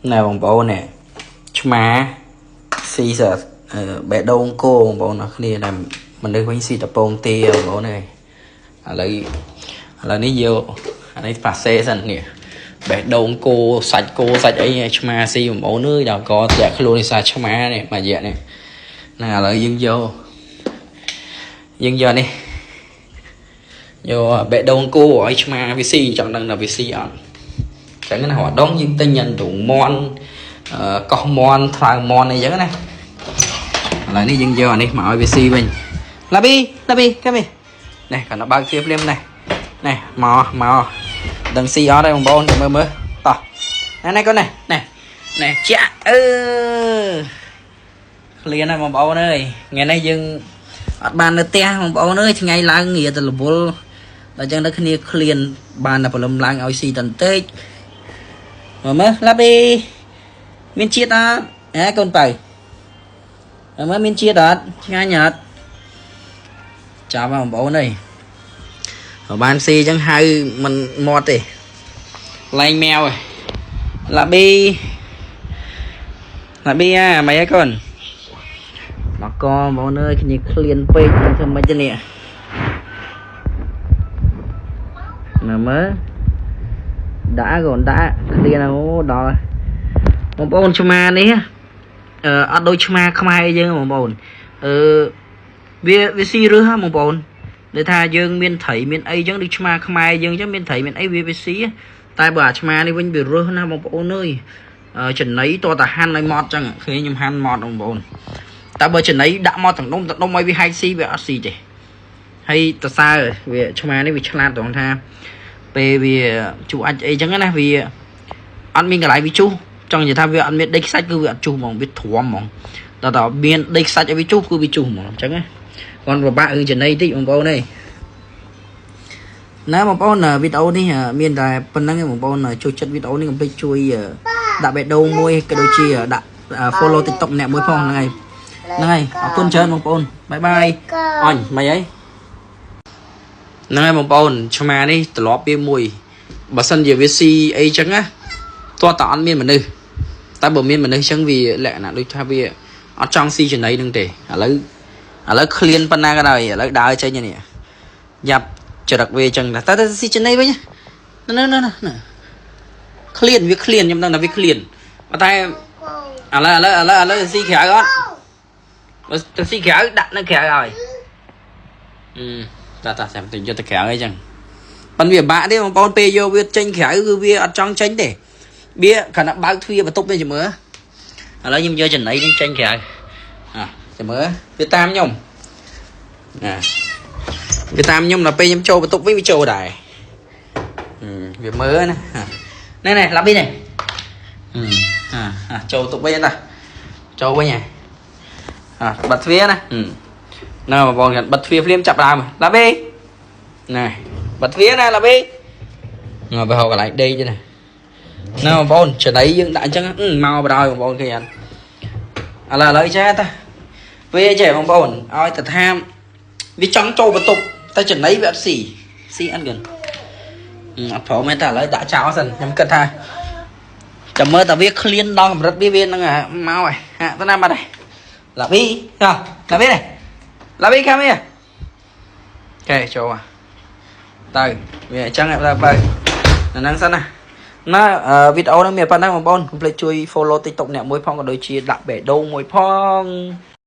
ណែបងប្អូននេះឆ្មាស៊ីសបេះដូងគោបងប្អូនអរគ្នាដែលមនុស្សវិញស៊ីតពងទាបងប្អូនអើយឥឡូវឥឡូវនេះយកអានេះប៉ាសេសិននេះបេះដូងគោសាច់គោសាច់អីឆ្មាស៊ីបងប្អូនអើយដល់កតាក់ខ្លួននេះសាឆ្មានេះមួយរយៈនេះណាឥឡូវយើងយកយើងយកនេះយកបេះដូងគោឲ្យឆ្មាវាស៊ីចង់ដឹងថាវាស៊ីអត់ ចឹងណារដងយើងទិញញ៉ាំទ្រូងមន់កោះមន់ថ្លើមមន់អីចឹងណាឥឡូវនេះយើងយកអានេះមកឲ្យវាស៊ីវិញឡាប៊ីឡាប៊ីកាមីនេះគាត់បើកទ្វារភ្លាមនេះនេះមកមកដឹងស៊ីអត់ទេបងប្អូនចាំមើលមើលតោះនេះនេះកូននេះនេះនេះចាក់អឺឃ្លានហើយបងប្អូនអើយថ្ងៃនេះយើងអត់បាននៅផ្ទះបងប្អូនអើយថ្ងៃឡើងងាទៅរវល់ដល់ចឹងទៅគ្នាឃ្លានបានតែព្រលឹមឡើងឲ្យស៊ីតន្តិច មើលមើលឡាប៊ីមានជាតិអត់ហ៎កូនបើមើលមើលមានជាតិអត់ឆ្ងាញ់អត់ចាប់បងប្អូនអើយបើបានស៊ីអញ្ចឹងហៅមិនមាត់ទេលែងម៉ែវឯងឡាប៊ីឡាប៊ីអាម៉េចហើយកូនដល់កបងប្អូនអើយគ្នាឃ្លានពេកមិនធ្វើម៉េចទេនេះមើលមើលដាក់កូនដាក់ឃ្លានអូដល់បងប្អូនឆ្មានេះអឺអត់ដូចឆ្មាខ្មែរយើងបងប្អូនអឺវាវាស៊ីរឹសហ៎បងប្អូនដូចថាយើងមានត្រីមានអីចឹងដូចឆ្មាខ្មែរយើងចឹងមានត្រីមានអីវាវាស៊ីតែបើអាឆ្មានេះវិញវារឹសណាស់បងប្អូនអើយចំណីតតែហាន់ឲ្យម៉ត់ចឹងឃើញខ្ញុំហាន់ម៉ត់បងប្អូនតែបើចំណីដាក់មកទាំងដុំទាំងដុំឲ្យវាហែកស៊ីវាអត់ស៊ីទេហើយតសើវាឆ្មានេះវាឆ្លាតត្រង់ថា ពេលវាជុះអាចអីចឹងណាវាអត់មានកន្លែងវាជុះចង់និយាយថាវាអត់មានដីខ្សាច់គឺវាអត់ជុះហ្មងវាទ្រាំហ្មងដល់តមានដីខ្សាច់ឲ្យវាជុះគឺវាជុះហ្មងអញ្ចឹងណាគាត់ពិបាករឿងចំណីតិចបងប្អូនអើយណាបងប្អូនវីដេអូនេះមានតែប៉ុណ្្នឹងឯងបងប្អូនចូលចិត្តវីដេអូនេះកុំភ្លេចជួយដាក់បេះដូងមួយក៏ដូចជាដាក់ follow TikTok ម្នាក់មួយផងហ្នឹងហើយហ្នឹងហើយអរគុណច្រើនបងប្អូន bye bye អញមិនអី ហ្នឹងហើយបងប្អូនឆ្មានេះត្រឡប់វាមួយបើសិនជាវាស៊ីអីចឹងណាទាល់តែអត់មានមនុស្សតែបើមានមនុស្សចឹងវាលក្ខណៈដូចថាវាអត់ចង់ស៊ីចំណីនឹងទេឥឡូវឥឡូវឃ្លានប៉ុណ្ណាក៏ដោយឥឡូវដើរចេញនេះយ៉ាប់ចរិតវាចឹងតែតែស៊ីចំណីវិញណាណាណាណាឃ្លានវាឃ្លានខ្ញុំដឹងថាវាឃ្លានប៉ុន្តែឥឡូវឥឡូវឥឡូវឥឡូវស៊ីក្រៅអត់បើទៅស៊ីក្រៅដាក់នៅក្រៅឲ្យអឺ តាតាចាំទៅយកទៅក្រៅអីចឹងប៉ិនវាបាក់ទេបងប្អូនពេលយកវាចេញក្រៅគឺវាអត់ចង់ចេញទេវាគ្រាន់តែបើកទ្វារបន្ទប់នេះចាំមើលឥឡូវខ្ញុំយកចំណីនេះចេញក្រៅអាចាំមើលវាតាមខ្ញុំណាវាតាមខ្ញុំដល់ពេលខ្ញុំចូលបន្ទប់វិញវាចូលដែរវាមើលណានេះនេះឡាប់នេះអាចូលបន្ទប់វិញតាចូលវិញហ៎អាបិទទ្វារណាណែបងប្អូនគាត់បិទទ្វារភ្លាមចាប់ដើមឡាប៊ីណែបិទទ្វារណាឡាប៊ីងើបទៅហកកន្លែងដេកទេណាណែបងប្អូនចំណីយើងដាក់អញ្ចឹងមកបដ ாய் បងប្អូនឃើញអត់ឥឡូវឥឡូវចេះតាវាចេះបងប្អូនឲ្យតែថាវាចង់ចូលបន្ទប់តែចំណីវាអត់ស៊ីស៊ីអត់គិនអត់ព្រមទេតែឥឡូវដាក់ចោលសិនខ្ញុំគិតថាចាំមើលតែវាឃ្លានដល់កម្រិតវាវានឹងមកហើយហាក់ទៅណាបាត់ហើយឡាប៊ីចុះឡាប៊ីនេះ ឡាប៊ី come here. OK ចូលទៅវាអញ្ចឹងទៅបើហ្នឹងសិនណាណាវីដេអូហ្នឹងមានប៉ុណ្ណឹងបងប្អូនកុំភ្លេចជួយ follow TikTok អ្នកមួយផងក៏ដូចជាដាក់បេះដូងមួយផង។